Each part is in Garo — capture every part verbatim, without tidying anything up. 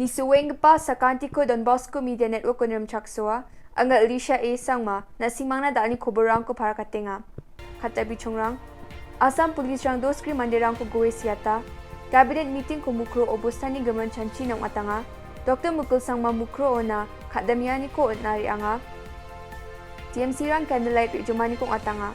Nisuenggipa sakantiko Don Bosco Media Network-o rimchaksoa, anga Elisha A Sangma, na·simangna da·alni koborrangko parakatenga. Katabichongrang, Assam Police-rang doskri manderangko gue siata, Cabinet meeting-ko Mukro obostani gimin chanchina ong·atanga, Doktor Mukul Sangma Mukro ona kadamianiko on·a re·anga, T M C-rang candlelight re·jomaniko ong·atanga.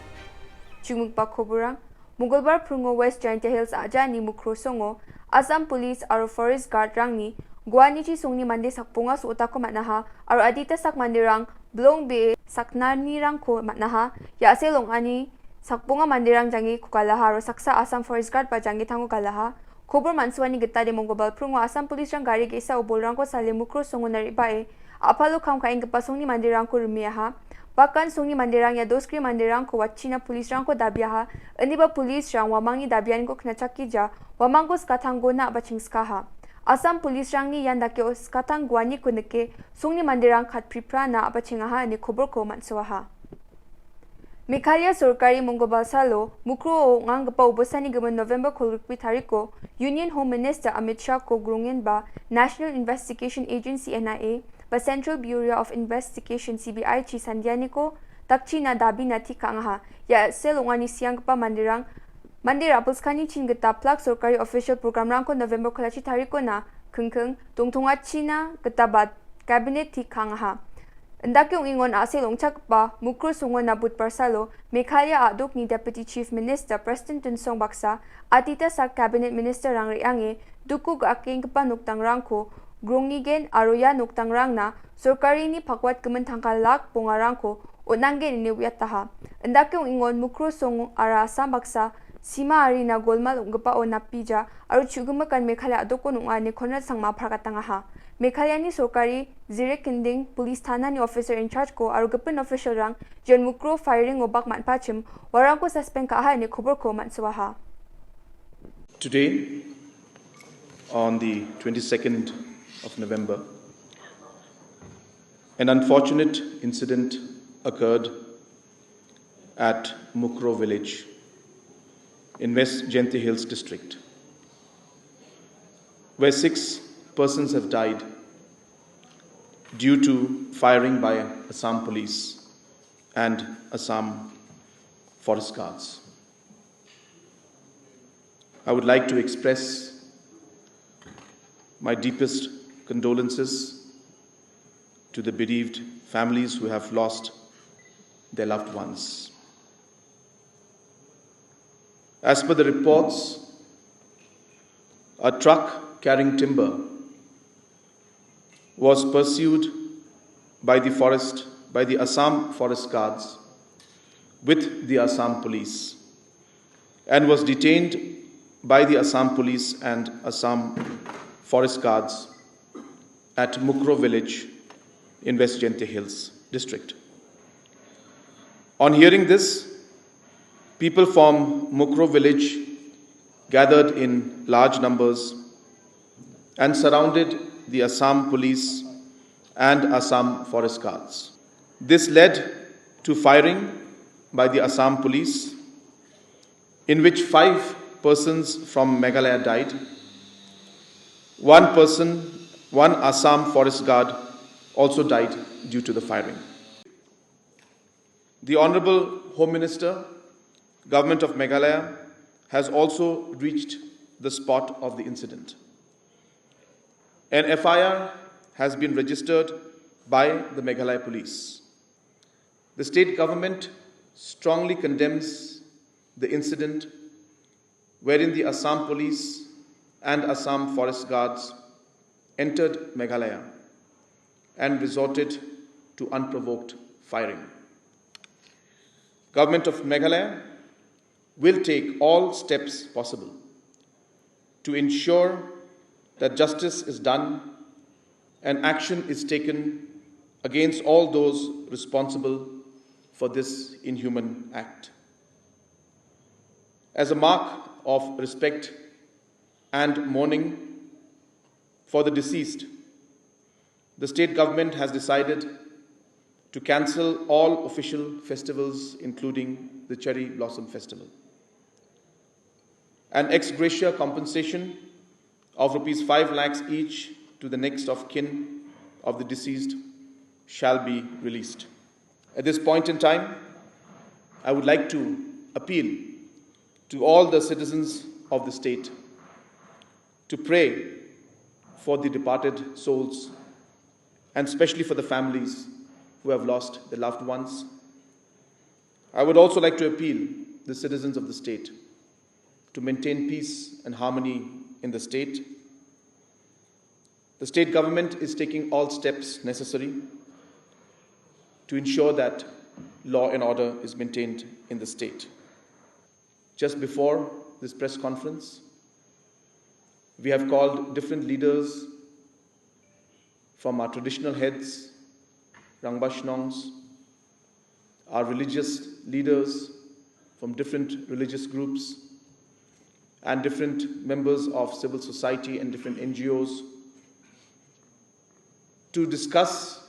Chimukba koborrang, Mongolbar pringo West Jaintia Hills a·jaani Mukro songo Assam Police aro Forest Guard-rangni guanichi songni mande sakbonga so·otako man·aha aro adita sak manderang bilong be·e saknanirangko man·aha. Ya·sel ong·ani sakbonga manderang janggi kogalaha aro saksa Assam Forest Guard ba janggi tango galaha. Kobor man·suani gita de Mongolbar pringo Assam Police-rang gari ge·sao bolrangko sale Mukro songona re·bae a·palo kam ka·enggipa songni manderangko rimeaha. Bakan songni manderang ia doskri manderangko watchina police-rangko dabiaha, indiba police-rang uamangni dabianiko knachakgija, uamangko skatangona a·bachengskaha. Assam police-rangni ian dakeo skatang guaniko nike, songni manderang katpriprana a·bachengaha ine koborko man·soaha. Meghalaya sorkari Mongolbar salo Mukroa ong·anggipa obostani gimin November kolgrikbi tariko Union Home Minister Amit Shah-ko grongenba National Investigation Agency, N I A, ba Central Bureau of Investigation, C B I, chi sandianiko dakchina dabina tik ka·angaha. Ia sel ong·ani sianggipa manderang, mande ra·bilskani chin gita plak sorkari official program-rangko November kolachi tarikona kingking dongtongachina gita ba cabinet tik ka·angaha. Indake ong·engon a·sel ong·chakgipa Mukro songona Budbar salo Meghalaya a·dokni Deputy Chief Minister Prestone Tynsong baksa, adita sak cabinet minister-rang re·ange duku ga·akenggipa nokdangrangko grongigen aro ia nokdangrangna sorkarini pakwatgimin tangka lak bongarangko on·anggen ine uiataha. Indake ong·engon Mukro song ara Assam baksa sima arina golmal ong·gipao napija aro chu·gimikan Meghalaya a·dokon ong·a ine Conrad Sangma pargatangaha. Meghalayani sorkari Zirikinding Police Thanani officer in charge-ko aro gipin official-rang John Mukro firing-o bak man·pachim uarangko suspend ka·aha ine koborko man·soaha. Today, on the twenty-second of November, an unfortunate incident occurred at Mukro village in West Jaintia Hills district, where six persons have died due to firing by Assam police and Assam forest guards. I would like to express my deepest condolences to the bereaved families who have lost their loved ones. As per the reports, a truck carrying timber was pursued by the forest, by the Assam Forest Guards with the Assam Police, and was detained by the Assam Police and Assam Forest Guards at Mukro village in West Jaintia Hills district. On hearing this, people from Mukro village gathered in large numbers and surrounded the Assam police and Assam forest guards. This led to firing by the Assam police, in which five persons from Meghalaya died. One person, one Assam forest guard, also died due to the firing. The Honorable Home Minister, Government of Meghalaya, has also reached the spot of the incident. An F I R has been registered by the Meghalaya Police. The state government strongly condemns the incident wherein the Assam Police and Assam Forest Guards entered Meghalaya and resorted to unprovoked firing. Government of Meghalaya will take all steps possible to ensure that justice is done and action is taken against all those responsible for this inhuman act. As a mark of respect and mourning for the deceased, the state government has decided to cancel all official festivals, including the Cherry Blossom Festival. An ex gratia compensation of rupees five lakhs each to the next of kin of the deceased shall be released. At this point in time, I would like to appeal to all the citizens of the state to pray for the departed souls and especially for the families who have lost their loved ones. I would also like to appeal the citizens of the state to maintain peace and harmony in the state. The state government is taking all steps necessary to ensure that law and order is maintained in the state. Just before this press conference, we have called different leaders from our traditional heads, Rangbah Shnongs, our religious leaders from different religious groups, and different members of civil society and different N G Os to discuss,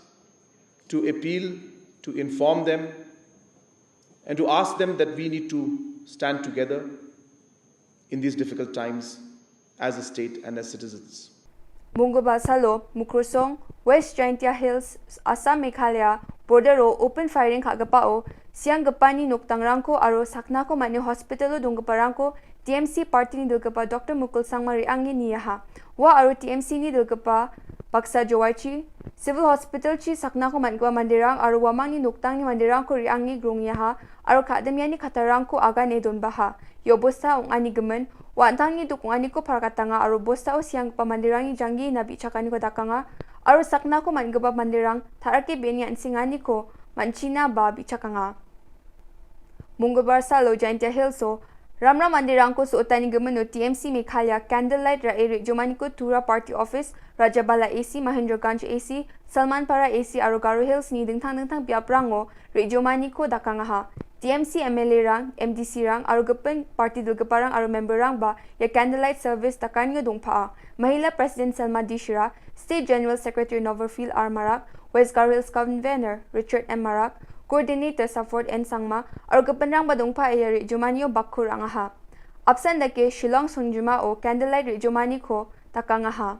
to appeal, to inform them, and to ask them that we need to stand together in these difficult times as a state and as citizens. Mongolbar salo Mukrosong, West Jaintia Hills, Assam Meghalaya border-o open firing ka·gipao sianggipani nokdangrangko aro saknako man·e hospital-o donggiparangko T M C party-ni dilgipa Doctor Mukul Sangma re·ange niaha. Ua aro T M C-ni dilgipa baksa Jowaichi Civil Hospital-chi saknako man·gipa manderang aro uamangni nokdangni manderangko re·ange grongiaha aro kadimiani kattarangko agane donbaha. Ia bosta ong·anigimin, wa·antangni duk ong·aniko pargatanga aro bostao sianggipa manderangni janggi ina bi·chakaniko dakanga aro saknako man·gipa manderang ta·rake be·eni an·senganiko man·china ba bi·chakanga. Mongolbar salo Jaintia Hills-o ramram manderangko so·otani gimino T M C Meghalaya Candlelight ra·e re·jomaniko Tura Party Office, Rajabala A C, Mahendraganj A C, Salmanpara A C aro Garo Hills-ni dingtang dingtang biaprango re·jomaniko dakangaha. T M C M L A-rang, M D C-rang aro gipin party dilgiparang aro member-rangba ia candlelight service dakanio dongpaha. Mahila President Salma D Shira, State General Secretary Noverfield R Marak, West Garo Hills Convener Richard M Marak, Coordinator Safford N Sangma aro gipinrangba dongpaha ia re·jomanio bakko ra·angaha. Apsan dake Shillong songjimao candlelight re·jomaniko dakangaha.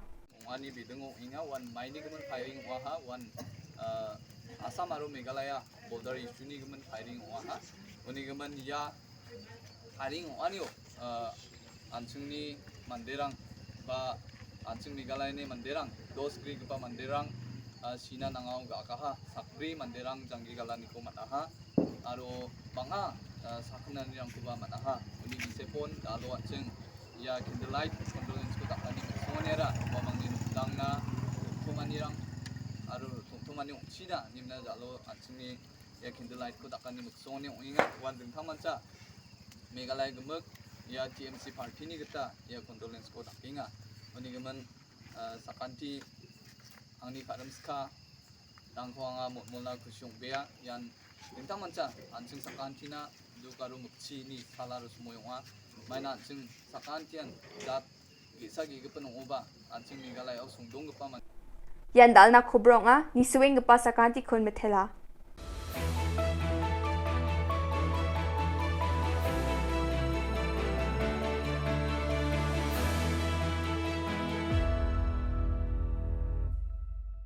Ong·ani bidingo ong·enga, uan maini gimin firing ong·aha, uan, ah, Assam aro Meghalaya border issue-ni gimin firing ong·aha. Uni gimin ia firing ong·anio, ah, an·chingni manderang ba an·ching Meghalayani manderang, dos grigipa manderang, ah, sina nangao ga·akaha, sakbri manderang janggi galaniko man·aha. Aro bang·a, ah, sakgnanirangkoba man·aha. Uni gisepon da·alo an·ching ia candlelight condolence-ko dakani miksonganiara uamangni nokdangna, tongtomanirang aro tongtomani ong·china nimna da·alo an·chingni ia candlelight-ko dakani miksongani ong·enga. Uan dingtangmancha Meghalaya gimik ia T M C party-ni gita ia condolence-ko dakenga. Uni gimin, ah, sakanti angni ka·rimskarangko anga motmolna kusi ong·bea. Ian dingtangmancha an·ching sakantina duk aro mikchini sal aro somoi ong·a. Maina an·ching sakantian jat ge·sa ge·gipin ong·oba an·ching Meghalayao songdonggipa man- Ian dal·na kobra ong·a, nisuenggipa sakantikon mitela.